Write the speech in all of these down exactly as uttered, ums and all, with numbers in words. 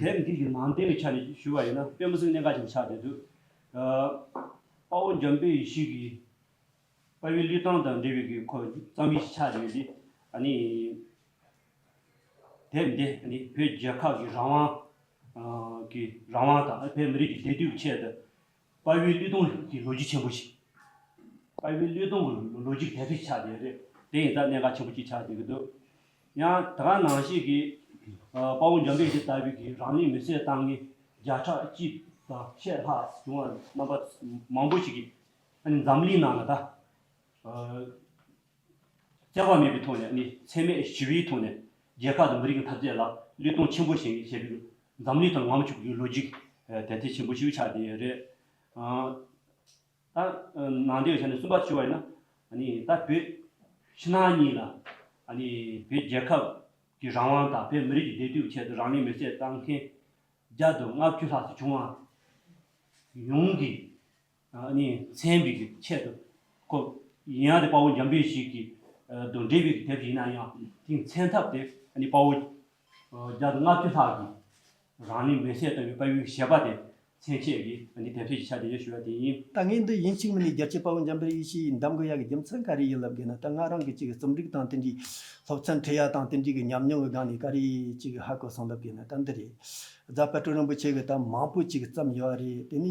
དེབ་འདི་གི་ནང་དོན་གྱི་ཆ་ནས་ཞུ་བ་ཡིན་ན་དཔེ་མི་སྲིད་གནད་འགག་ཆེན་པོ་ཆགས་བསྡད་འདུག་ཨ། དཔའ་བོ་འཇམ་དཔལ་ཡེ་ཤེས་ཀྱི་དཔའ་བོའི་བློས་གཏོང་དང་འབྲེལ་བའི་གི་ཁོ་རྩོམ་ཡིག་ཅིག་ཆགས་བསྡད་འདི། ཨ་ནི། དེབ་འདི་ཨ་ནི་བོད་རྒྱལ་ཁབ་ཀྱི་རང་དབང་། ཨ། གི་རང་དབང་དང་བོད་མི་རིགས་ཀྱི་བདེ་སྡུག་གི་ཆེད་དུ། དཔའ་བོའི་བློས་གཏོང་གི་ལོ་རྒྱུས་ཆེན་པོ་ཞིག་དཔའ་བོའི་བློས་གཏོང་གི་ལོ་རྒྱུས་དེབ་ཕྲེང་ཆགས་བསྡད་རེད། དེ་ཡིན་ཙང་གནད་འགག་ཆེན་པོ་ཅིག་ཆགས་བསྡད་ཀྱི་འདུག་ཡང་དེ་ག་ནང་བཞིན་གྱི། ཨ། དཔའ་བོ་འཇམ་དཔལ་ཡེ་ཤེས་ལྟ་བུའི་གི་རང་ལུས་མེར་སྲེག་བཏང་མཁན་བརྒྱ་ཕྲག་གཅིག་དང་ཕྱེད་ལྷག་བྱུང་བ་རྣམ་པ་མང་པོ་ཞིག་གིས་ཨ་ནི་འཛམ་གླིང་ནང་ལ་ད། ཨ། བསྐྱར་བ་མེད་པའི་ཐོག་ནས་ནི་འཚེ་མེད་ཞི་བའི་ཐོག་ནས་རྒྱལ་ཁབ་དང་མི་རིགས་ཀྱི་འཐབ་རྩོད་ལ་བློས་གཏོང་ཆེན་པོ་བྱེད་མཁན་བྱས་པའི་འཛམ་གླིང་ཐོག་ངོམ་ཆུག་པའི་ལོ་རྒྱུས་དེབ་ཐེར་ཆེན་པོ་ཞིག་ཆགས་བསྡད་ཡོད་རེད། ཨ། ད་ནང་དོན་བྱས་ནས་གསུམ་པ་ཞུ་བ་ཡིན་ན། ཨ་ནི་ད་བོད་ཕྱི་ནང་གཉིས་ལ་ཨ་ནི་བོད་རྒྱལ་ཁབ་ཀྱི་རང་དབང་དང་བོད་མི་རིགས་ཀྱི་བདེ་སྡུག་ཆེད་དུ་རང་ལུས་མེར་སྲེག་བཏང་མཁན་བརྒྱ་དང་ལྔ་བཅུ་ལྷག་ཙམ་བྱུང་བ་ཡོངས་ཀྱི་ཨ་ནི་མཚན་པའི་ཆེད་དུ་ཁོ་ཡིན་ཡང་དེ་དཔའ་བོ་འཇམ་དཔལ་ཡེ་ཤེས་ཀྱི་དང་འབྲེལ་བའི་དེབ་ཡིན་ན་ཡང་དེའི་མཚན་ཐབས་དེ་ཨ་ནི་དཔའ་བོ་བརྒྱ་དང་ལྔ་བཅུ་ལྷག་གིས་རང་ལུས་མེར་སྲེག་བཏང་བའི་དཔའ་བོའི་ཞལ་པར་དེ་མཚན་བཅས་ཀྱི་ཨ་ནི་དེབ་ཐེར་ཞིག་ཆགས་བསྡད་ཡོད་ཞུ་བ་དེ་ཡིན། ད་ངས་འདི་ཡིན་གཅིག་མིན་ནས་རྒྱལ་གཅེས་དཔའ་བོ་འཇམ་དཔལ་ཡེ་ཤེས་ཡིས་འདེམས་དགོས་ཡག་གི་རྒྱུ་མཚན་ག་རེ་ཡིན་ལབ་དགོས་ན། ད་ང་རང་གི་ཅིག་རྩོམ་སྒྲིག་དང་དེ་འདྲའི་སློབ་ཚན་ཁྲིད་ཡ་དང་དེ་འདྲའི་གི་ཉམས་མྱོང་གི་སྒང་ནས་ག་རེ་ཅིག་ཧ་གོ་སོང་ལབ་དགོས་ན་ད་འདི་རེད། རྫ་དཔལ་སྤྲུལ་རིན་པོ་ཆེ་གིས་ད་མང་པོ་ཅིག་བརྩམས་ཡོད་རེད། དེ་ནས་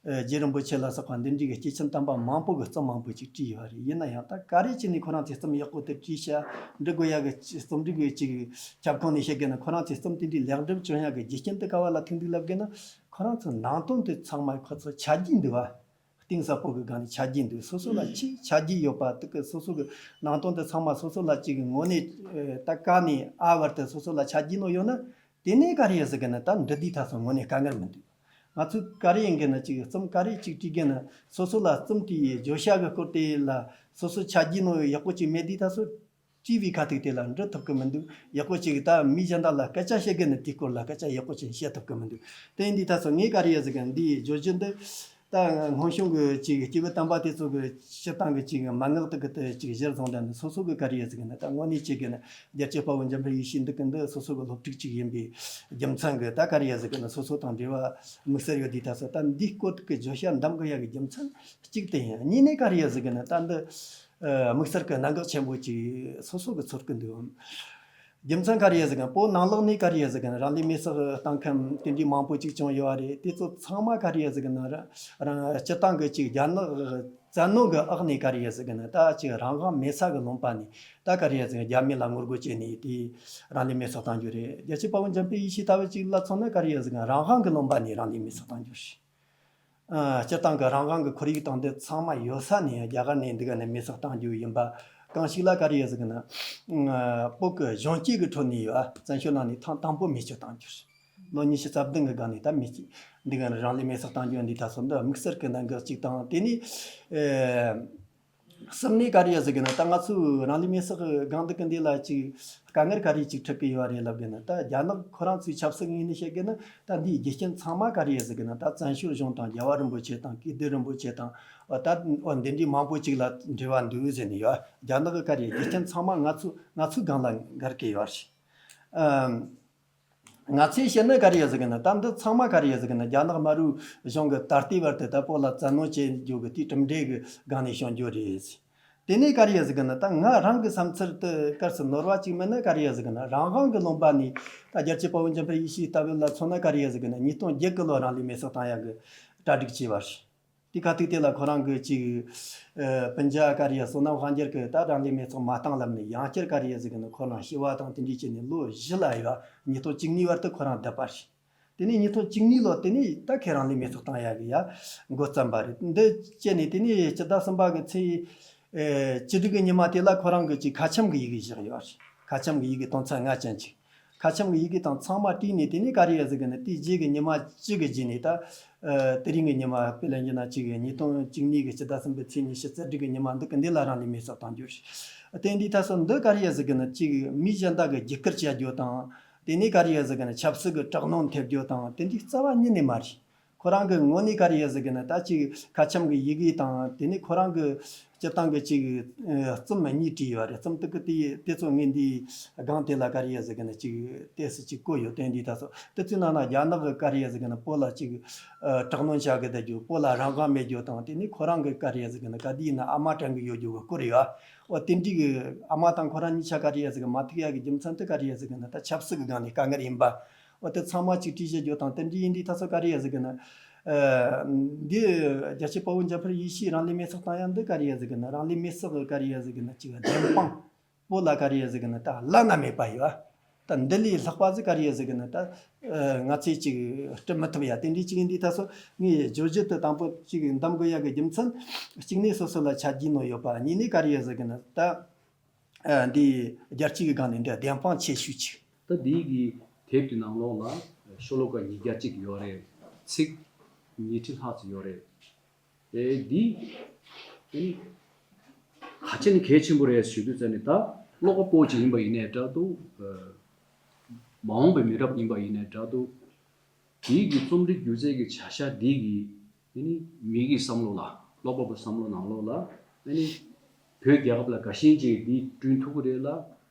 ཨ་རྗེ་རིན་པོ་ཆེ་ལ་སོགས་པ་འདི་འདྲའི་གི་སྐྱེས་ཆེན་དམ་པ་མང་པོ་གིས་རྩོམ་མང་པོ་ཅིག་བྲིས་ཡོད་རེད། ཡིན་ན་ཡང་ད་ག་རེ་བྱས་ནས་ཁོ་རང་ཚོས་རྩོམ་ཡག་པོ་དེ་བྲིས་ཤག་འབྲི་དགོས་ཡག་གི་རྩོམ་སྒྲིག་གི་ཅིག་ཁྱབ་ཁོངས་ནས་བཤད་དགོས་ན། ཁོ་རང་ཚོས་རྩོམ་དེ་འདྲའི་ལེགས་འགྲུབ་བྱུང་ཡག་གི་རྒྱུ་རྐྱེན་དེ་ག་བ་ལ་ཐུག་འདུག་ལབ་དགོས་ན། ཁོ་རང་ཚོའི་ནང་དོན་དེ་ཚང་མ་ཁོ་ཚོ་ཆ་རྒྱུས་འདུག་བ། གཏིང་ཟབ་པོ་གི་སྒང་ནས་ཆ་རྒྱུས་འདུག་སོ་སོ་ལ་ཆེས་ཆ་རྒྱུས་ཡོད་པ་དེ་གི་སོ་སོ་གི་ནང་དོན་དེ་ཚང་མ་སོ་སོ་ལ་ཅིག་དངོས་གནས་ད་ཀ་ནས་ཨ་བར་དུ་སོ་སོ་ལ་ཆ་རྒྱུས་ནོ་ཡོད་ན། དེ་ནས་ག་རེ་ཡ་ཟེར་གི་ན་ད་འབྲི་དུས་ད་སོ་དངོས་གནས་དཀའ་ངལ་མི་འདུག་ང་ཚོས་ག་རེ་ཡིན་གི་ན་ཅིག་རྩོམ་ག་རེ་ཅིག་བྲིས་གི་ན་སོ་སོ་ལ་རྩོམ་དེའི་བརྗོད་བྱ་གི་སྐོར་དེ་ལ་སོ་སོ་ཆ་རྒྱུས་ནོ་ཡག་པོ་ཅིག་མེད་དུས་ད་སོ་བྲིས་པའི་ཁ་ཐུག་དེ་ལ་འབྲི་ཐུབ་གི་མི་འདུག་ཡག་པོ་ཅིག་ད་མི་གཞན་དག་ལ་སྐད་ཆ་བཤད་གི་ན་དེའི་སྐོར་ལ་སྐད་ཆ་ཡག་པོ་ཅིག་བཤད་ཐུབ་གི་མི་འདུག་དེ་ཡིན་དུས་ད་སོ་ངས་ག་རེ་ཡ་ཟེར་གི་ན་འདིའི་བརྗོད་གཞི་འདི། ད་སྔོན་བྱུང་གི་ཅིག་སྐྱེས་བུ་དམ་པ་དེ་ཚོ་གི་སྤྱིར་བཏང་གི་ཅིག་མན་ངག་དེ་གི་དེ་ཅིག་གཞིར་བཟུང་དང་ནི་སོ་སོ་གི་ག་རེ་ཡ་ཟེར་གི་ན་ད་དངོས་གནས་ཅིག་གི་ན་རྒྱལ་གཅེས་དཔའ་བོ་འཇམ་དཔལ་ཡེ་ཤེས་འདི་གི་འདི་སོ་སོ་གི་སློབ་ཕྲུག་ཅིག་ཡིན་པའི་རྒྱུ་མཚན་གི་ད་ག་རེ་ཡ་ཟེར་གི་ན་སོ་སོ་དང་འབྲེལ་བ་དམིགས་བསལ་ཡོད་དུས་ད་སོ་ད་འདིའི་སྐོར་གི་བརྗོད་བྱ་འདེམས་དགོས་ཡ་གི་རྒྱུ་མཚན་གཅིག་དེ་ཡིན། གཉིས་ནས་ག་རེ་ཡ་ཟེར་གི་ན་ད་འདི་དམིགས་བསལ་གི་གནད་འགག་ཆེན་པོ་ཅིག་སོ་སོ་གི་ཚོར་གི་འདུག་རྒྱུ་མཚན་ག་རེ་ཡ་ཟེར་གི་ན་བོད་ནང་ལོགས་ནས་ག་རེ་ཡ་ཟེར་གི་ན་རང་ལུས་མེར་སྲེག་བཏང་མཁན་དེ་འདྲའི་མང་པོ་ཅིག་བྱུང་ཡོད་རེད། དེ་ཚོ་ཚང་མ་ག་རེ་ཡ་ཟེར་གི་ན་རང་རང་སྤྱིར་བཏང་གི་ཅིག་རྒྱ་ནག་བཙན་གནོན་གི་འོག་ནས་ག་རེ་ཡ་ཟེར་གི་ན་ད་ཅིག་རང་དབང་མེད་ས་གི་ལུང་པ་ནས་ད་ག་རེ་ཡ་ཟེར་གི་ན་རྒྱ་མི་ལ་ངོ་རྒོལ་བྱས་ནས་དེ་རང་ལུས་མེར་སྲེག་བཏང་རྒྱུ་རེད། རྒྱལ་གཅེས་དཔའ་བོ་འཇམ་དཔལ་ཡེ་ཤེས་ལྟ་བུ་ཅིག་ལ་མཚོན་ན་ག་རེ་ཡ་ཟེར་གི་ན་རང་དབང་གི་ལུང་པ་ནས་རང་ལུས་མེར་སྲེག་བཏང་རྒྱུ་རེད། ཨ། སྤྱིར་བཏང་གི་རང་དབང་གི་ཁོར་ཡུག་དང་འདི་ཚང་མ་ཡོད་ས་ནས་རྒྱ་གར་ནས་འདི་ག་ནས་མེར་སྲེག་བཏང་རྒྱུ་ཡིན་པ། གང་ཞིག་ལ་ག་རེ་ཡ་ཟེར་གི་ན། ཨ། བོད་ཀྱི་གཞོན་སྐྱེས་ཀྱི་ཁྲོད་ནས་ཡོད། བཙན་བྱོལ་ནང་ནས་ཐེངས་དང་པོ་མེ་མཆོད་བཏང་རྒྱུ་རེད། ལོ་ཉི་ཤུ་རྩ་བདུན་གི་སྒང་ནས་ད་མེ་མཆོད་འདི་ག་ནས་རང་ལུས་མེར་སྲེག་བཏང་རྒྱུ་འདི་ད་སོ་འདི་དམིགས་བསལ་གྱི་གནད་འགག་ཅིག་དང་དེ་ནས། ཨེ། གསུམ་ནས་ག་རེ་ཡ་ཟེར་གི་ན་ད་ང་ཚོའི་རང་ལུས་མེར་སྲེག་གི་སྒང་འདི་གི་འདི་ལ་ཅིག་དཀའ་ངལ་ག་རེ་ཅིག་འཕྲད་གི་ཡོད་རེད་ལབ་གི་ན། ད་རྒྱ་ནག་ཁོ་རང་ཚོའི་ཆབ་སྲིད་ངོས་ནས་བཤད་གི་ན་ད་འདིའི་རྒྱུ་རྐྱེན་ཚང་མ་ག་རེ་ཡ་ཟེར་གི་ན་ད་བཙན་བྱོལ་གཞུང་དང་རྒྱལ་བ་རིན་པོ་ཆེ་དང་སྐྱིད་སྡུག་རིན་པོ་ཆེ་དང་། ཨོ་ད་ཨོ་འདི་འདྲའི་མང་པོ་ཅིག་ལ་འབྲེལ་བ་འདུག་ཟེར་ནས་ཡོད། རྒྱ་ནག་གི་ག་རེ་རྒྱུ་རྐྱེན་ཚང་མ་ང་ཚོ་ང་ཚོའི་སྒང་ལ་འགལ་གི་ཡོད་རེད། ཨམ། ང་ཚོས་བཤད་ན་ག་རེ་ཡ་ཟེར་གི་ན་ད་འདི་ཚང་མ་ག་རེ་ཡ་ཟེར་གི་ན་རྒྱ་ནག་དམར་པོའི་གཞུང་གི་ད་ལྟའི་བར་དུ་ད་བོད་ལ་བཙན་གནོན་བྱེད་རྒྱུ་གི་དེའི་གྲུབ་འབྲས་གི་སྒང་ནས་བྱུང་རྒྱུ་རེད། དེ་ནས་ག་རེ་ཡ་ཟེར་གི་ན་ད་ང་རང་གི་བསམ་ཚུལ་དུ་སྐབས་སུ་ནོར་བ་གཅིག་མིན་ན་ག་རེ་ཡ་ཟེར་གི་ན་རང་དབང་གི་ལུང་པ་ནས་ད་རྒྱལ་གཅེས་དཔའ་བོ་འཇམ་དཔལ་ཡེ་ཤེས་ལྟ་བུ་ལ་མཚོན་ན་ག་རེ་ཡ་ཟེར་གི་ན་ཉིས་སྟོང་བརྒྱད་གི་ལོ་རང་ལུས་མེར་སྲེག་བཏང་ཡ་གི་གྲ་སྒྲིག་བྱས་པ་རེད། དེ་ཁ་ཐུག་དེ་ལ་ཁོ་རང་གི་ཅིག་ཨ། སྤུན་ཀྱག་ག་རེ་ཡ་བསོད་ནམས་དབང་རྒྱལ་གི་ད་རང་ལུས་མེར་སྲེག་མ་བཏང་ལབ་ནས་ཡང་བསྐྱར་ག་རེ་ཡ་ཟེར་གི་ན་ཁོ་རང་ཞི་བ་དང་དེ་འདྲས་བྱས་ནས་ལོ་བཞི་ལ་ཡ་ཉིས་སྟོང་བཅུ་གཉིས་བར་དུ་ཁོ་རང་བསྡད་པ་རེད། དེ་ནས་ཉིས་སྟོང་བཅུ་གཉིས་ལོ་དེ་ནས་ད་ཁོ་རང་ལུས་མེར་སྲེག་བཏང་ཡ་གི་ཡ་འགོ་བརྩམས་པ་རེད། འདི་བྱས་ནས་དེ་ནས་སྤྱི་ཟླ་གསུམ་པ་གི་ཚེས་ཨེ། བཅུ་དྲུག་གི་ཉི་མ་དེ་ལ་ཁོ་རང་གི་ཅིག་ཁ་ཆེམས་གི་ཡི་གེ་བཞག་ཡོད་རེད། ཁ་ཆེམས་གི་ཡི་གེ་དོན་ཚན་ལྔ་ཅན་ཅིག་ཁ་ཆེམས་གི་ཡི་གེ་དང་ཚང་མ་བྲིས་ནས་དེ་ནས་ག་རེ་ཡ་ཟེར་གི་ན་དེའི་རྗེས་གི་ཉི་མ་གཅིག་གི་རྗེས་ནས་ད། ཨ། དེ་རིང་གི་ཉི་མ་དཔེ་ལེན་རྒྱུ་ན་གཅིག་གི་ཉིས་སྟོང་བཅུ་གཉིས་གི་སྤྱི་ཟླ་གསུམ་པའི་ཚེས་ཉི་ཤུ་རྩ་དྲུག་གི་ཉི་མ་འདི་གི་འདི་ལ་རང་ལུས་མེར་སྲེག་བཏང་རྒྱུ་རེད། དེ་འདི་ད་སོ་འདི་ག་རེ་ཡ་ཟེར་གི་ན་གཅིག་མི་གཞན་དག་གི་རྒྱུད་སྐུལ་བྱ་རྒྱུ་དང་། དེ་ནས་ག་རེ་ཡ་ཟེར་གི་ན་ཆབ་སྲིད་གི་དྲག་གནོན་ཐེབས་རྒྱུ་དང་དེ་འདི་རྩ་བ་ཉིད་ནས་མ་རེད། ཁོ་རང་གི་ངོས་ནས་ག་རེ་ཡ་ཟེར་གི་ན། ད་ཅིག་ཁ་ཆེམས་གི་ཡི་གེ་དང་དེ་ནས་ཁོ་རང་གི་སྤྱིར་བཏང་གི་ཅིག་ཨ་རྩོམ་གཉིས་བྲིས་ཡོད་རེད། རྩོམ་དེ་གི་དེ་དེ་ཚོ་ངས་འདིའི་སྒང་དེ་ལ་ག་རེ་ཡ་ཟེར་གི་ན་ཅིག་ཏོག་ཙམ་ཅིག་བཀོད་ཡོད། དེ་འདི་ད་སོ་དེ་ཚོའི་ནང་ན་རྒྱ་ནག་གི་ག་རེ་ཡ་ཟེར་གི་ན་བོད་ལ་ཅིག་ཨ་དྲག་གནོན་བྱ་གི་བསྡད་རྒྱུ། བོད་ལ་རང་དབང་མེད་རྒྱུ་དང་། དེ་ནས་ཁོ་རང་གི་ག་རེ་ཡ་ཟེར་གི་ན་ག་དུས་ཡིན་ན་ཨ་མ་དྲན་གི་ཡོད་རྒྱུ་གི་སྐོར་ཡོད། འོ་དེ་འདྲའི་གི་ཨ་མ་དང་ཁོ་རང་གཉིས་ཆ་ག་རེ་ཡ་ཟེར་གི་མ་ཐུག་ཡ་གི་རྒྱུ་མཚན་དེ་ག་རེ་ཡ་ཟེར་གི་ན་ད་ཆབ་སྲིད་གི་སྒང་ནས་དཀའ་ངལ་ཡིན་པ། འོ་དེ་ཚང་མ་ཅིག་བྲིས་བཞག་རྒྱུ་དང་། དེ་འདྲའི་ཡིན་དུས་ད་སོ་ག་རེ་ཡ་ཟེར་གི་ན། ཨ་འདི་རྒྱལ་གཅེས་དཔའ་བོ་འཇམ་དཔལ་ཡེ་ཤེས་རང་ལུས་མེར་སྲེག་བཏང་ཡ་འདི་ག་རེ་ཡ་ཟེར་གི་ན། རང་ལུས་མེར་སྲེག་གི་ག་རེ་ཡ་ཟེར་གི་ན་ཅིག་བདེན་དཔང་བོད་ལ་ག་རེ་ཡ་ཟེར་གི་ན་ད་བླ་ན་མེད་པ་ཡོད། ད་འདི་ལས་ལྷག་པ་ཟིག་ག་རེ་ཡ་ཟེར་གི་ན་ད་ཨ་ང་ཚོས་ཅིག་སྤྲད་མི་ཐུབ་ཡ། དེ་འདྲའི་ཅིག་ཡིན་དུས་ད་སོ་ངས་བརྗོད་གཞི་དེ་དང་པོ་ཅིག་འདེམས་དགོས་ཡ་གི་རྒྱུ་མཚན། གཅིག་ནས་སོ་སོ་ལ་ཆ་རྒྱུས་ནོར་ཡོད་པ། གཉིས་ནས་ག་རེ་ཡ་ཟེར་གི་ན་ད། ཨ་འདི་རྒྱལ་སྤྱི་གི་སྒང་ནས་འདི་བདེན་དཔང་ཆེ་ཤོས་ཅིག་ད་འདི་གི་དེབ་ཀྱི་ནང་ལོགས་ལ་ཤོ་ལོ་ཀ་ཉིས་བརྒྱ་གཅིག་ཡོད་རེད། ཚིག་ཉིས་ཁྲི་ལྷག་ཙམ་ཡོད་རེད། ཨེ་འདི་ཨ་ནི་ག་ཅི་ནས་གལ་ཆེན་པོ་རེད་ཞུ་དུས་ཙ་ནས། ད་ཀློག་པ་པོ་ཅིག་ཡིན་པ་ཡིན་ནའི་འདྲ་འདུག་ཨ་མ་འོངས་པའི་མི་རབས་ཡིན་པ་ཡིན་ནའི་འདྲ་འདུག་དེའི་གི་རྩོམ་རིག་སྒྱུ་རྩལ་གྱི་བྱ་གཞག་འདི་གི་ཨ་ནི་མི་གི་བསམ་བློ་ལ། ཀློག་པ་པོའི་བསམ་བློ་ནང་ལོགས་ལ་ཨ་ནི་བོད་རྒྱལ་ཁབ་ལ་དགའ་ཞེན་ཅིག་འདི་བསྐྲུན་ཐུབ་ཀྱི་རེད་ལ།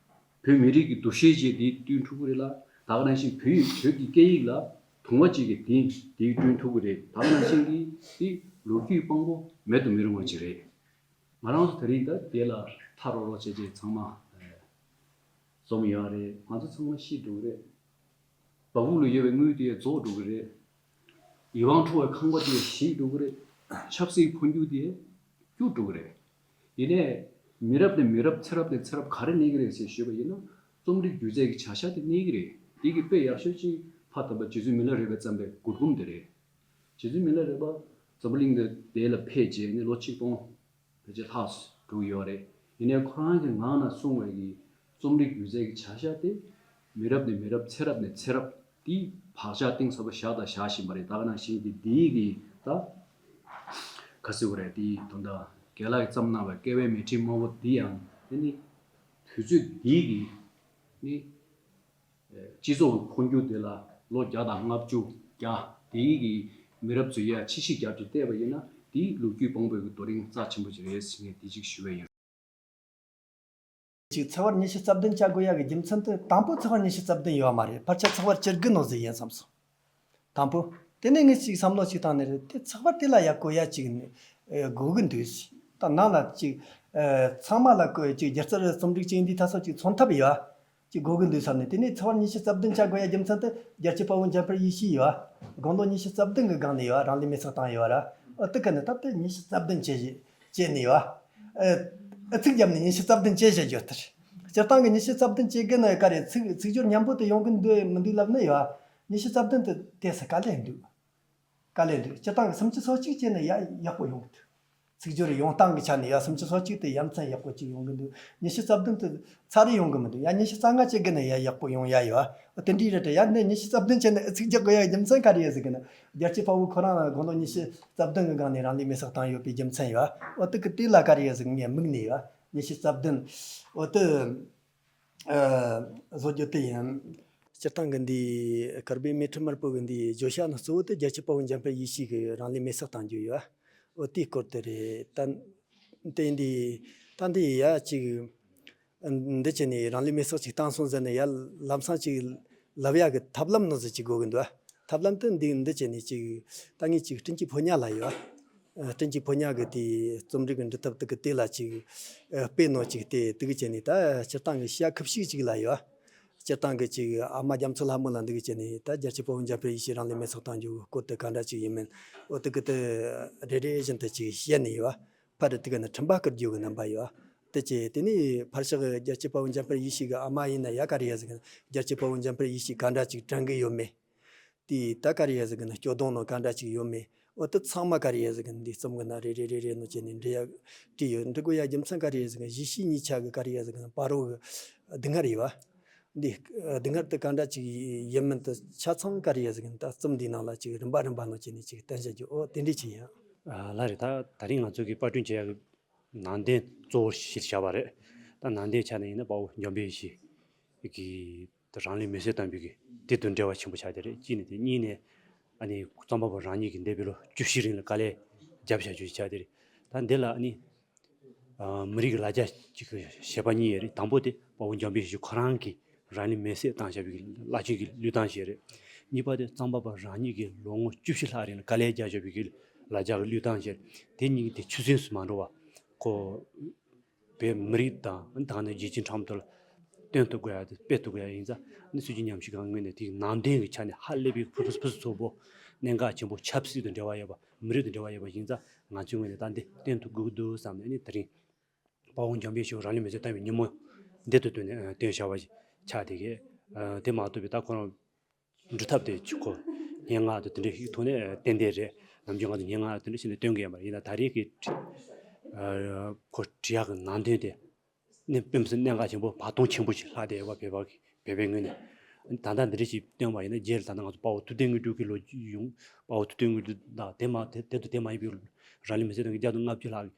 བོད་མི་རིགས་ཀྱི་འདུ་ཤེས་ཅིག་འདི་བསྐྲུན་ཐུབ་ཀྱི་རེད་ལ། ད་ག་ནང་བཞིན་བོད་ཡིག་བོད་ཀྱི་སྐད་ཡིག་ལ་དུང་བ་ཅིག་གི་དེ་འདི་བསྐྲུན་ཐུབ་ཀྱི་རེད། ད་ག་ནང་བཞིན་གྱི་འདི་ལོ་རྒྱུས་དཔང་པོ་མེད་དུ་མི་རུང་བ་ཅིག་རེད། ང་རང་ཚོ་དེ་རིང་ད་དེ་ལ་ཐག་རོ་རོ་བྱས་བྱས་ཚང་མ་འཛོམས་ཡོད་རེད། ང་ཚོ་ཚང་མ་ཤི་འགྲོ་གི་རེད། བ་སྤུ་ལ་ཡོད་པའི་དངུལ་དེ་རྫོགས་འགྲོ་གི་རེད། ཡིད་དབང་འཕྲོག་པའི་ཁང་པ་དེ་ཞིག་འགྲོ་གི་རེད། ཆབ་སྲིད་འཕོ་འགྱུར་དེ་སྐྱུར་འགྲོ་གི་རེད། ཡིན་ནའི་མི་རབས་ནས་མི་རབས་ཚེ་རབས་ནས་ཚེ་རབས་ག་རེ་གནས་ཀྱི་རེད་ཟེར་ཞུས་པ་ཡིན་ན། རྩོམ་རིག་སྒྱུ་རྩལ་གྱི་བྱ་གཞག་དེ་གནས་ཀྱི་རེད། དེ་གི་དཔེ་ཡག་ཤོས་ཅིག་ཕ་དམ་པ་རྗེ་བཙུན་མི་ལ་རས་པས་བརྩམས་པའི་མགུར་འབུམ་དེ་རེད། རྗེ་བཙུན་མི་ལ་རས་པ་འཛམ་བུ་གླིང་འདི་དེ་ལ་ཕེབས་རྗེས་ནས་ལོ་ཆིག་སྟོང་ཕལ་ཆེར་ལྷག་འགྲོ་གི་ཡོད་རེད། ཡིན་ནའི་ཁོ་རང་གི་ངག་ནས་གསུངས་པའི་གི་རྩོམ་རིག་སྒྱུ་རྩལ་གྱི་བྱ་གཞག་དེ་མི་རབས་ནས་མི་རབས་ཚེ་རབས་ནས་ཚེ་རབས་དེ་བག་ཆགས་གཏིང་ཟབ་པོ་བཞག་དང་བཞག་བཞིན་པ་རེད། ད་ག་ནང་བཞིན་གྱི་འདིའི་གི་ད་ག་ཟེར་དགོས་རེད། དེའི་དོན་དག་རྒན་ལགས་ཀྱིས་བརྩམས་གནང་བའི་སྐལ་བའི་མལ་ཁྲིའི་དམར་པོ་འདི་ཡང་དེ་ནི་དུས་ཚོད་འདིའི་གི་ནི། སྤྱི་ཚོགས་ཀྱི་འཕོ་འགྱུར་དེ་ལ་ལོ་བརྒྱ་དང་ལྔ་བཅུ་བརྒྱ་དེའི་གི་མི་རབས་ཚོས་ཡ་ཕྱི་བཤིག་རྒྱབ་ཀྱི་བལྟས་པ་ཡིན་ན། དེའི་ལོ་རྒྱུས་དཔང་པོའི་གི་རྡོ་རིང་རྩ་ཆེན་པོ་ཅིག་རེད་ཟེར་ནས་དེ་ཅིག་ཞུ་བ་ཡིན། ཅིག་ཚེག་བར་ཉི་ཤུ་རྩ་བདུན་བྱ་དགོས་ཡ་གི་རྒྱུ་མཚན་དེ། དང་པོ་ཚེག་བར་ཉི་ཤུ་རྩ་བདུན་ཡོད་མ་རེད། ཕལ་ཆེར་ཚེག་བར་བཅུ་དགུ་ནང་ཟིག་ཡིན་བསམ་སོང་། དང་པོ། དེ་ནས་ངས་ཅིག་བསམ་བློ་ཅིག་བཏང་ནས་རེད། དེ་ཚེག་བར་དེ་ལ་ཡ་བཀོད་ཡ་ཅིག་ནི་ཨེ་དགོས་གི་འདུག་ཟེར། ད་ནང་ལ་ཅིག་ཨེ་ཚང་མ་ལ་བཀོད་ཅིག་སྒྱུ་རྩལ་རྩོམ་རིག་ཅིག་འདི་ད་སོ་ཅིག་མཚོན་ཐབས་ཡོད་ཅིག་དགོས་གི་འདུག་བསམ་ནས། དེ་ནས་ཚེག་བར་ཉི་ཤུ་རྩ་བདུན་བྱ་དགོས་ཡ་རྒྱུ་མཚན་དེ་རྒྱལ་གཅེས་དཔའ་བོ་འཇམ་དཔལ་ཡེ་ཤེས་ཡོད། དགུང་ལོ་ཉི་ཤུ་རྩ་བདུན་གི་སྒང་ནས་ཡོད། རང་ལུས་མེར་སྲེག་བཏང་ཡོད་ར། ཨོ་དེ་ག་ནས་ད་དེ་ཉི་ཤུ་རྩ་བདུན་བྱས་བྱས་ནས་ཡོད། ཨེ་ཨེ་ཚིག་བརྒྱབ་ནས་ཉི་ཤུ་རྩ་བདུན་བྱས་བྱས་རྒྱུ་ལྟར། སྤྱིར་བཏང་གི་ཉི་ཤུ་རྩ་བདུན་བྱེད་དགོས་ན་ག་རེ། ཚིག་ཚིག་སྦྱོར་མཉམ་པོ་དེ་ཡོང་གི་འདུག་མི་འདུག་ལབ་ན་ཡོད། ཉི་ཤུ་རྩ་བདུན་དེ་ཏོག་ཙམ་དཀའ་ལས་འདུག་དཀའ་ལས་འདུག་སྤྱིར་བཏང་གི་སུམ་ཅུ་སོ་གཅིག་བྱས་ན་ཡ་ཡག་པོ་ཡོང་གི་འདུག་ཚིག་སྦྱོར་ཡོང་སྟངས་ཀྱི་ཆ་ནས་ཡ་སུམ་ཅུ་སོ་གཅིག་དེ་ཡ་མཚན་ཡག་པོ་ཅིག་ཡོང་གི་འདུག་ཉི་ཤུ་རྩ་བདུན་དེ་ཚར་རེ་ཡོང་གི་མི་འདུག་ཡ་ཉི་ཤུ་རྩ་ལྔ་བྱེད་དགོས་ན་ཡ་ཡག་པོ་ཡོང་ཡ་ཡོད། དེ་འདྲའི་རེད་དྲ། ཡ་ནས་ཉི་ཤུ་རྩ་བདུན་བྱས་ན་ཨེ་ཚིག་རྒྱག་དགོས་ཡ་རྒྱུ་མཚན་ག་རེ་ཡ་ཟེར་གི་ན། རྒྱལ་གཅེས་དཔའ་བོ་ཁོ་རང་དགུང་ལོ་ཉི་ཤུ་རྩ་བདུན་གི་སྒང་ནས་རང་ལུས་མེར་སྲེག་བཏང་ཡོད་པའི་རྒྱུ་མཚན་ཡོད། འོ་དེ་གི་དེ་ལ་ག་རེ་ཡ་ཟེར་གི་ངས་དམིགས་ནས་ཡོད། ཉི་ཤུ་རྩ་བདུན། འོ་དེ་ཨ་བཟོ་རྒྱུ་དེ་ཡིན། སྤྱིར་བཏང་གི་འདི་སྐལ་བའི་མལ་ཁྲི་དམར་པོ་གི་འདི་བརྗོད་བྱ་ནི་གཙོ་བོ་དེ་རྒྱལ་གཅེས་དཔའ་བོ་འཇམ་དཔལ་ཡེ་ཤེས་ཀྱིས་རང་ལུས་མེར་སྲེག་བཏང་རྒྱུ་ཡོད། འོ་དེའི་སྐོར་དེ་རེད། ད་དེ་འདི་ད་འདི་ཡ་ཅིག་འདི་བྱས་ནས་རང་ལུས་མེར་སྲེག་ཅིག་བཏང་སོང་ཟེར་ནས་ཡ་ལམ་སང་ཅིག་ལབ་ཡ་གི་ཐབས་ལམ་ནང་ཟིག་ཅིག་དགོས་གི་འདུག་ཐབས་ལམ་དེ་འདི་འདི་བྱས་ནས་ཅིག་ད་ངས་ཅིག་སྤྲིན་གྱི་ཕོ་ཉ་ལ་ཡོད། ཨ་སྤྲིན་གྱི་ཕོ་ཉ་གི་དེའི་རྩོམ་རིག་གི་འབྲི་ཐབས་དེ་གི་དེ་ལ་ཅིག་ཨ་དཔེ་ནོར་ཅིག་དེ་དེ་གི་བྱས་ནས་ད་སྤྱིར་བཏང་གི་བྱ་ཁུ་བྱུག་ཅིག་ལ་ཡོད། སྤྱིར་བཏང་གི་ཅིག་ཨ་མ་རྒྱ་མཚོ་ལྷ་མོ་ལ་འདི་གི་བྱས་ནས་ད་རྒྱལ་གཅེས་དཔའ་བོ་འཇམ་དཔལ་ཡེ་ཤེས་རང་ལུས་མེར་སྲེག་བཏང་རྒྱུ་གི་སྐོར་དེ་ག་འདྲ་ཅིག་ཡིན་མིན། འོ་དེ་གི་དེ་རེ་རེ་བཞིན་དུ་ཅིག་བཤད་ནས་ཡོད། ཕར་དེ་གི་ནི་འཕྲིན་པ་བསྐུར་རྒྱུ་གི་རྣམ་པ་ཡོད། དེ་བྱས་དེ་ནས་ཕར་ཕྱོགས་རྒྱལ་གཅེས་དཔའ་བོ་འཇམ་དཔལ་ཡེ་ཤེས་ཀྱི་ཨ་མ་ཡིན་ན་ཡ་ག་རེ་ཡ་ཟེར་གི་ན། རྒྱལ་གཅེས་དཔའ་བོ་འཇམ་དཔལ་ཡེ་ཤེས་ག་འདྲ་ཅིག་དྲན་གི་ཡོད་མེད། དེ་ད་ག་རེ་ཡ་ཟེར་གི་ན། སྐྱོ་གདུང་ནང་ག་འདྲ་ཅིག་ཡོད་མེད། འོ་དེ་ཚང་མ་ག་རེ་ཡ་ཟེར་གི་ན། འདི་རྩོམ་གི་ནང་རེ་རེ་རེ་རེ་ནང་བྱས་ནས་འབྲི་ཡ་བྲིས་ཡོད། འབྲི་དགོས་ཡ་རྒྱུ་མཚན་ག་རེ་ཡ་ཟེར་གི་ན། གཞིས་བྱེས་གཉིས་ཆ་གི་ག་རེ་ཡ་ཟེར་གི་ན། བར་རོ་གི་སྡུག་བསྔལ་ཡོད། འདི་སྡུག་བསྔལ་དེ་ག་འདྲ་ཅིག་ཡིན་མིན་དེ་ཆ་ཚང་ག་རེ་ཡ་ཟེར་གི་ན། ད་རྩོམ་འདིའི་ནང་ལ་ཅིག་རིམ་པ་རིམ་པ་ནང་བྱས་ནས་ཅིག་བསྟན་བྱ་རྒྱུ། འོ་དེ་འདྲ་ཅིག་ཡིན། ཨ་ལགས་རེད། ད་ད་རིང་ང་ཚོ་གི་པར་སྐྲུན་བྱེད་ཡ་གི་ནང་དོན་གཙོ་བོ་གཞིར་བཞག་པ་རེད། ད་ནང་དོན་ཆ་ནས་ཡིན་ན་དཔའ་བོ་འཇམ་དཔལ་ཡེ་ཤེས་ཀྱི་ད་རང་ལུས་མེར་སྲེག་བཏང་བའི་གི་དེ་དང་འབྲེལ་བ་ཆེན་པོ་ཆགས་བསྡད་རེད། གཅིག་ནས་དེ། གཉིས་ནས་ ཨ་ནི་གཙང་པ་པ་རང་ཉིད་ཀྱིས་འདས་པའི་ལོ་བཅུ་བཞི་རིང་ལ་དཀའ་ལས་བརྒྱབ་བཞག་རྒྱུ་ཞིག་ཆགས་དེ་རེད། ད་འདི་ལ་ཨ་ནི་ཨ་མི་རིགས་ཀྱི་ལ་རྒྱ་གཅིག་གི་བཤད་པ་གཉིས་ཡོད་རེད། དང་པོ་དེ་དཔའ་བོ་འཇམ་དཔལ་ཞིག་ཁོ་རང་གིས་རང་ལུས་མེར་སྲེག་བཏང་བཞག་པའི་བླ་ཆེན་གྱི་བློས་བཏང་ཞིག་རེད། གཉིས་པ་དེ་གཙང་པ་པ་རང་ཉིད་ཀྱིས་ལོ་ངོ་བཅུ་བཞི་ལྷག་རིང་ལ་དཀའ་ལས་བརྒྱབ་བཞག་པའི་ལ་རྒྱ་གི་བློས་བཏང་ཞིག་རེད། དེ་གཉིས་དེ་ཆུད་ཟོས་སུ་མ་འགྲོ་བ་ཁོ། བོད་མི་རིགས་དང་ད་ནི་རྒྱལ་སྤྱིའི་འགྲམ་དུ་སྟོན་ཐུབ་དགོས་ཡ་དེ་སྤེལ་ཐུབ་དགོས་ཡ་ཡིན་ཙང་ནི་སྲིད་ཇུས་ཉམས་ཞིབ་ཁང་ངོས་ནས་དེའི་ནང་དོན་གྱི་ཆ་ནས་ཧ་ལས་པའི་ཕུ་ཕུ་ཕུ་སུ་ཚོགས་པོ་གནད་འགག་ཆེན་པོ་ཆབ་སྲིད་དང་འབྲེལ་བ་ཡོད་པ་མི་རིགས་དང་འབྲེལ་བ་ཡོད་པ་ཡིན་ཙང་ང་ཚོའི་ངོས་ནས་ད་འདི་སྟོན་ཐུབ་དགོས་ཀྱི་འདུག་བསམ་ནས་ནི་དེ་རིང་དཔའ་བོ་འཇམ་དཔལ་ཞིག་རང་ལུས་མེར་སྲེག་བཏང་བའི་ཉིན་མོ་འདི་དུ་བཏོན་ནས་སྟོན་བྱ་བ་ཞིག་ཆགས་དེ་གས། དེ་མ་གཏོགས་པའི་ད་ཁོ་རང་སྒྲུབ་ཐབས་དེ་ཅིག་གོ། སྙན་ངག་དང་དེ་འདྲའི་ཞིག་ཐོག་ནས་ཏན་ཏན་རེད། ནམ་རྒྱུན་ང་ཚོ་སྙན་ངག་དེ་འདྲ་བྱས་ནས་སྟོན་གི་ཡོད་མ་རེད། ཡིན་ན་ད་རེས་ཀྱི་ཨ་ཁོ་བྲིས་ཡག་གི་ནང་དོན་དེ་ནི་དཔེ་མི་སྲིད་གནད་འགག་ཆེན་པོ་བར་སྟོང་ཆེན་པོ་ཞིག་ལྷག་བསྡད་ཡོད་པ་བོད་པ་གི་བོད་པའི་ངོས་ནས། ད་ལྟ་འདི་འདྲ་ཞིག་སྟོན་པ་ཡིན་ན་རྗེས་ལ་ད་ལྟ་ང་ཚོ་དཔའ་བོ་ཐུབ་བསྟན་དངོས་གྲུབ་ཀྱི་ལོ་རྒྱུས་ཡོང་། དཔའ་བོ་ཐུབ་བསྟན་དངོས་གྲུབ་དང་དེ་མ་དེ་དེ་དང་དེ་མ་ཡིན་པའི་རང་ལུས་མེར་སྲེག་གཏོང་མཁན་བརྒྱ་དང་ལྔ་བཅུ་ལྷག་གི་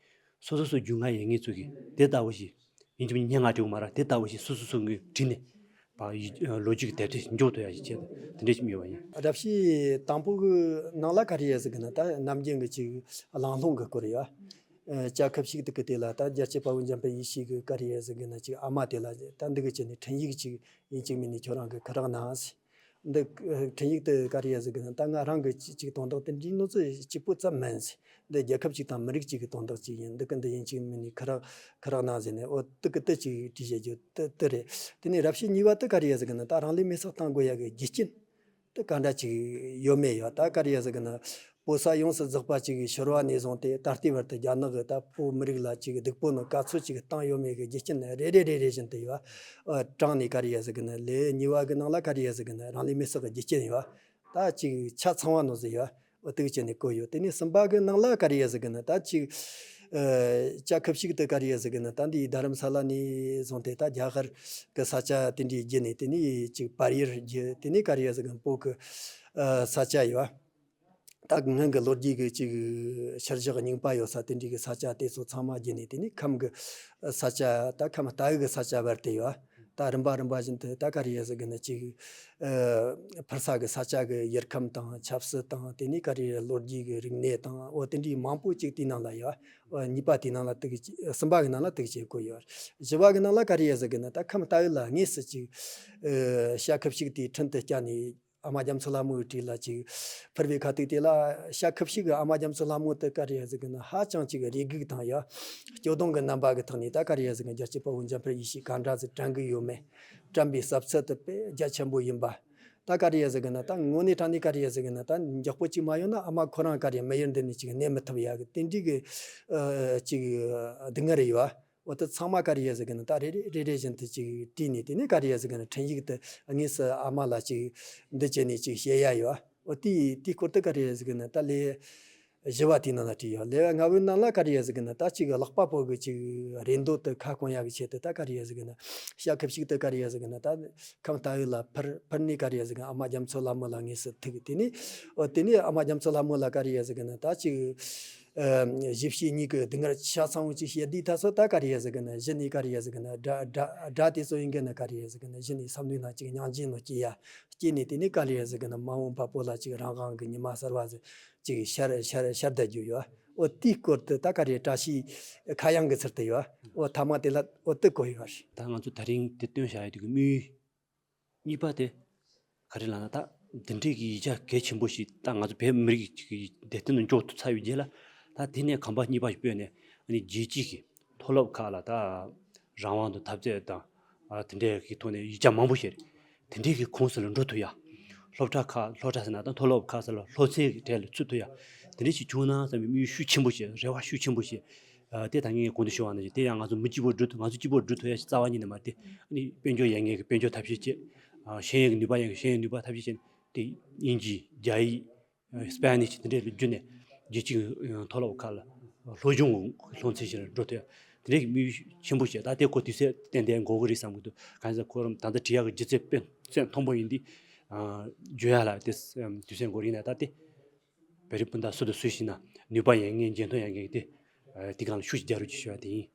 སོ་སོ་སོ་རྒྱུས་མངའ་ཡོད་མཁན་ཚོ་གིས་དེ་ལྟ་བུ་ཞིག་ཡིན་གཅིག་མིན་གཉིས་སྙན་ངག་བྲིས་དགོས་མ་རེད། དེ་ལྟ་བུ་ཞིག་སོ་སོ་སོ་ངོས་བྲིས་ནས་པ་ཡི་ལོ་རྒྱུས་ཀྱི་དེབ་ཐེར་འཇོག་ཐུབ་ཡ་ཞིག་བྱས་དེ་འདྲ་ཞིག་ཡོད་པ་ཡིན། ར་ཤི་དང་པོ་གི་ནང་ལ་ག་རེ་ཡོད་ཟེར་གི་ན་ད་ནམ་རྒྱུན་གི་ཅིག་གླེང་སློང་གི་སྐོར་ཡོད། ཨ་ཇ་ཁབ་ཤིག་དེ་གི་དེ་ལ་ད་རྒྱལ་གཅེས་དཔའ་བོ་འཇམ་དཔལ་ཡེ་ཤེས་གི་ག་རེ་ཡོད་ཟེར་གི་ན་ཅིག་ཨ་མ་དེ་ལ་ད་འདི་གི་ཅི་ནས་འཕྲིན་ཡིག་ཅིག་ཡིན་གཅིག་མིན་ནས་ཁྱོད་རང་གི་ཁ་རག་ན་ཟེར། འདི་འཕྲིན་ཡིག་དེ་ག་རེ་ཡ་ཟེར་གི་ན་ད་ང་རང་གི་ཅི་ཅིག་དོན་དག་དེ་འདྲའི་ནོ་ཚོ་གཅིག་པོ་ཙམ་མིན་ཟེར། འདི་རྒྱལ་ཁབ་ཅིག་དང་མི་རིགས་ཅིག་གི་དོན་དག་ཅིག་ཡིན། འདི་གི་འདི་ཡིན་གཅིག་མིན་ནི་ཁ་རག་ཁ་རག་ན་ཟེར་ནས་འོ་དེ་གི་དེ་ཅིག་བྲིས་བཞག་རྒྱུ་དེ་དེ་རེད། དེ་ནས་ར་ཤི་གཉིས་པ་དེ་ག་རེ་ཡ་ཟེར་གི་ན་ད་རང་ལུས་མེར་སྲེག་གཏང་དགོས་ཡ་གི་རྒྱུ་རྐྱེན་དེ་ག་འདྲ་ཅིག་ཡོད་མེད་ཡོད། ད་ག་རེ་ཡ་ཟེར་གི་ན་བོད་ས་ཡོངས་སུ་རྫོགས་པ་ཅིག་གི་ཕྱི་རོལ་ནས་བཟུང་སྟེ་ད་ལྟའི་བར་དུ་རྒྱ་ནག་གི་ད་བོད་མི་རིགས་ལ་ཅིག་སྡུག་པོ་ནི་ག་ཚོད་ཅིག་བཏང་ཡོད་མེད་གི་རྒྱུ་རྐྱེན་རེ་རེ་རེ་རེ་བཞིན་དུ་ཡོད། ཨ་དྲངས་ནས་ག་རེ་ཡ་ཟེར་གི་ན་ལེ་གཉིས་པ་གི་ནང་ལ་ག་རེ་ཡ་ཟེར་གི་ན་རང་ལུས་མེར་སྲེག་གི་རྒྱུ་རྐྱེན་ཡོད། ད་ཅིག་ཆ་ཚང་བ་ནོ་ཟེར་ཡོད། འོ་དེ་གི་ཆ་ནས་བཀོད་ཡོད། དེ་ནས་གསུམ་པ་གི་ནང་ལ་ག་རེ་ཡ་ཟེར་གི་ན་ད་ཅིག་ཨ་ཇ་ཁབ་ཤིག་ཏུ་ག་རེ་ཡ་ཟེར་གི་ན་ད་འདི་རྡ་རམ་ས་ལ་ནས་བཟུང་སྟེ་ད་རྒྱ་གར་གི་ས་ཆ་དེ་འདྲའི་བརྒྱུད་ནས་དེ་ནས་ཅིག་བལ་ཡུལ་བརྒྱུད། དེ་ནས་ག་རེ་ཡ་ཟེར་གི་ན་བོད་གི་ཨ་ས་ཆ་ཡོད། ད་སྔོན་གི་ལོ་རྒྱུས་ཀྱི་ཅིག་ཤར་བཞག་རྙིང་པ་ཡོད་ས་དེ་འདྲའི་གི་ས་ཆ་དེ་ཚོ་ཚང་མ་བརྒྱུད་ནས་དེ་ནས་ཁམས་ཀྱི་ས་ཆ་ད་ཁམས་རྟའུ་གི་ས་ཆ་བར་དུ་ཡོད། ད་རིམ་པ་རིམ་པ་བཞིན་དུ་ད་ག་རེ་ཡ་ཟེར་གི་ན་ཅིག་ཨ་ཕར་ས་གི་ས་ཆ་གི་ཡུལ་ཁམས་དང་ཆབ་སྲིད་དང་དེ་ནས་ག་རེ་ལོ་རྒྱུས་ཀྱི་རིག་གནས་དང་འོ་དེ་འདྲའི་མང་པོ་ཅིག་དེའི་ནང་ལ་ཡོད། འོ་གཉིས་པ་དེའི་ནང་ལ་དེ་གི་ཅིག་གསུམ་པ་གི་ནང་ལ་དེ་གི་ཅིག་བཀོད་ཡོད། བཞི་པ་གི་ནང་ལ་ག་རེ་ཡ་ཟེར་གི་ན་ད་ཁམས་རྟའུ་ལ་དངོས་སུ་ཅིག་ཨ་ཇ་ཁབ་ཤིག་དེའི་འཕྲིན་དུ་བསྐྱལ་ནས། ཨ་མ་རྒྱ་མཚོ་ལྷ་མོའི་བྲིས་ལ་ཅིག་ཕུལ་བའི་ཁ་ཐུག་དེ་ལ་ཇ་ཁབ་ཤིག་གི་ཨ་མ་རྒྱ་མཚོ་ལྷ་མོ་དེ་ག་རེ་ཟེར་གི་ན་ཧ་ཅང་ཅིག་རེ་སྒུག་དང་ཡ་སྐྱོ་གདུང་གི་རྣམ་པ་གི་ཐོག་ནས་ད་ག་རེ་ཟེར་གི་ན་རྒྱལ་གཅེས་དཔའ་བོ་འཇམ་དཔལ་ཡེ་ཤེས་ག་འདྲ་ཟིག་དྲན་གི་ཡོད་མེད། དྲན་པའི་ཟབ་ཚད་དེ་དཔེ་རྒྱ་ཆེན་པོ་ཡིན་པ། ད་ག་རེ་ཟེར་གི་ན་ད་དངོས་གནས་དྲང་གནས་ག་རེ་ཟེར་གི་ན་ད་མགྱོགས་པོ་ཅིག་མ་ཡོང་ན་ཨ་མ་ཁོ་རང་ག་རེ་མི་ཡུལ་འདི་ནས་ཅིག་གནས་མི་ཐུབ་ཡ་གི་དེ་འདྲའི་གི་ཨ་ཅིག་སྡུག་བསྔལ་རེ་ཡོད། འོ་དེ་ཚང་མ་ག་རེ་ཡ་ཟེར་གི་ན་ད་རེ་རེ་རེ་རེ་བཞིན་དུ་ཅིག་བྲིས་ནས་དེ་ནས་ག་རེ་ཡ་ཟེར་གི་ན་འཕྲིན་ཡིག་དེ་དངོས་སུ་ཨ་མ་ལ་ཅིག་འདི་བྱས་ནས་ཅིག་བཤད་ཡ་ཡོད། འོ་དེའི་དེའི་སྐོར་དུ་ག་རེ་ཡ་ཟེར་གི་ན་ད་ལེའུ་བཞི་བ་དེའི་ནང་ལ་བྲིས་ཡོད། ལེའུ་ལྔ་བའི་ནང་ལ་ག་རེ་ཡ་ཟེར་གི་ན་ད་ཅིག་ཀློག་པ་པོ་གི་ཅིག་རེ་འདོད་དེ་ཁ་སྐོང་ཡ་གི་ཆེད་དུ་ད་ག་རེ་ཡ་ཟེར་གི་ན་ཇ་ཁབ་ཤིག་དེ་ག་རེ་ཡ་ཟེར་གི་ན་ད་ཁམས་རྟའུ་ལ་ཕུལ་ཕུལ་ནས་ག་རེ་ཡ་ཟེར་གི་ན་ཨ་མ་རྒྱ་མཚོ་ལྷ་མོ་ལ་དངོས་སུ་ཐུག་དེ་ནས་འོ་དེ་ནས་ཨ་མ་རྒྱ་མཚོ་ལྷ་མོ་ལ་ག་རེ་ཡ་ཟེར་གི་ན་ད་ཅིག་ཨ་གཞིས་བྱེས་གཉིས་ཀྱི་སྡུག་བསྔལ་ཆ་ཚང་བ་ཅིག་བཤད་དུས་ད་སོ་ད་ག་རེ་ཡ་ཟེར་གི་ན་གཞི་ནས་ག་རེ་ཡ་ཟེར་གི་ན་དགྲ་དགྲ་དགྲ་དེ་ཚོ་ཡིན་གི་ན་ག་རེ་ཡ་ཟེར་གི་ན་གཞི་ནས་བསམ་བློའི་ནང་ཅིག་སྙིང་རྗེ་ནོ་སྐྱེ་ཡ་སྐྱེས་ནས་དེ་ནས་ག་རེ་ཡ་ཟེར་གི་ན་མ་འོངས་པ་བོད་ལ་ཅིག་རང་དབང་གི་ཉི་མ་གསལ་བ་ཟིག་ཅིག་ཤར་ཤར་ཤར་བསྡད་རྒྱུ་ཡོད། འོ་དེའི་སྐོར་དུ་ད་ག་རེ་བཀྲ་ཤིས་ཁ་གཡང་གི་ཚུལ་དུ་ཡོད། འོ་ཐ་མ་དེ་ལ་འོ་དེ་བཀོད་ཡོད་རེད། ད་ང་ཚོ་དེ་རིང་དེ་སྟོན་བྱ་ཡ་དེ་གི་དམིགས་ཡུལ་གཉིས་པ་དེ་ག་རེ་ལབ་ན་ད་འདི་འདྲའི་གི་ཡིག་ཆ་གལ་ཆེན་པོ་ཞིག་ད་ང་ཚོ་བོད་མི་རིགས་ཀྱི་སྡེ་ཚན་དུ་འཇོག་ཐུབ་ཚར་བའི་རྗེས་ལ་ད་དེ་ནས་གོམ་པ་གཉིས་པ་ཞིག་སྤོས་ནས་ཨ་ནི་རྒྱལ་སྤྱི་གི་མཐོ་སློབ་ཁག་ལ་ད་རང་དབང་དང་འཐབ་རྩོད་དང་ཨ་དེ་འདྲའི་གི་ཐོག་ནས་ཡིག་ཆ་མང་པོ་ཞིག་རེད། དེ་འདྲའི་གི་ཁོངས་སུ་ལ་འགྲོ་ཐུབ་ཡ། སློབ་གྲྭ་ཁག་སློབ་གྲྭ་ཟེར་ན་ད་མཐོ་སློབ་ཁག་ཟེར་ལ་སློབ་ཚན་གྱི་གྲས་ལ་ཚུད་ཐུབ་ཡ། དེ་འདྲ་ཞིག་བྱུང་ན་བསམ་པའི་དམིགས་ཡུལ་ཤུགས་ཆེན་པོ་ཞིག་རེ་བ་ཤུགས་ཆེན་པོ་ཞིག་ཨ་དེ་ད་ངས་གོང་དུ་ཞུ་བ་ནང་བཞིན་དེ་ཡང་ང་ཚོ་མི་གཅིག་པོ་སྒྲུབ་ཐུབ། ང་ཚོ་གཅིག་པོ་སྒྲུབ་ཐུབ་ཡ་ཞིག་རྩ་བ་ཉིད་ནས་མ་རེད་དེ། ཨ་ནི་དཔལ་འབྱོར་ཡོད་མཁན་གྱིས་དཔལ་འབྱོར་ཐབས་ཤེས་བྱེད། ཨ་ཤེས་ཡོན་གྱི་ནུས་པ་ཡོད་མཁན་གྱིས་ཤེས་ཡོན་ནུས་པ་ཐབས་ཤེས་བྱེད་ནས་དེ་དབྱིན་ཇི་རྒྱ་ཡིག་ཨ་སྤེ་ནིཤ་དེ་འདྲའི་བརྒྱུད་ནས་རྒྱལ་སྤྱིའི་མཐོ་སློབ་ཁག་ལ་སློབ་སྦྱོང་གི་སློབ་ཚན་ཞིག་ལ་འགྲོ་ཐུབ་ཡ། དེ་འདྲའི་དམིགས་ཡུལ་ཆེན་པོ་བྱས། ད་དེ་ཁོ་དུས་ཚོད་ཏན་ཏན་འགོར་གི་རེད་བསམ་གི་འདུག་གང་ཡིན་ཟེར་ཁོ་རང་ད་ལྟ་བྲིས་ཡག་གི་སྒྱུ་རྩལ་དཔེ་མཚོན་མཐོན་པོ་ཡིན་དུས་ཨ་བརྗོད་ཡ་ལ་དེ་དུས་ཚོད་འགོར་ཡིན་ན་ད་དེ། བོད་རིགས་སྤུན་ཟླ་སུ་དང་སུ་ཞིག་ན་ནུས་པ་ཡོད་མཁན་འཇོན་ཐང་ཡོད་མཁན་དེ་ཨ་དེ་སྒང་ལ་ཤུགས་ཅིག་རྒྱག་རོགས་ཅིག་ཞུ་བ་དེ་ཡིན།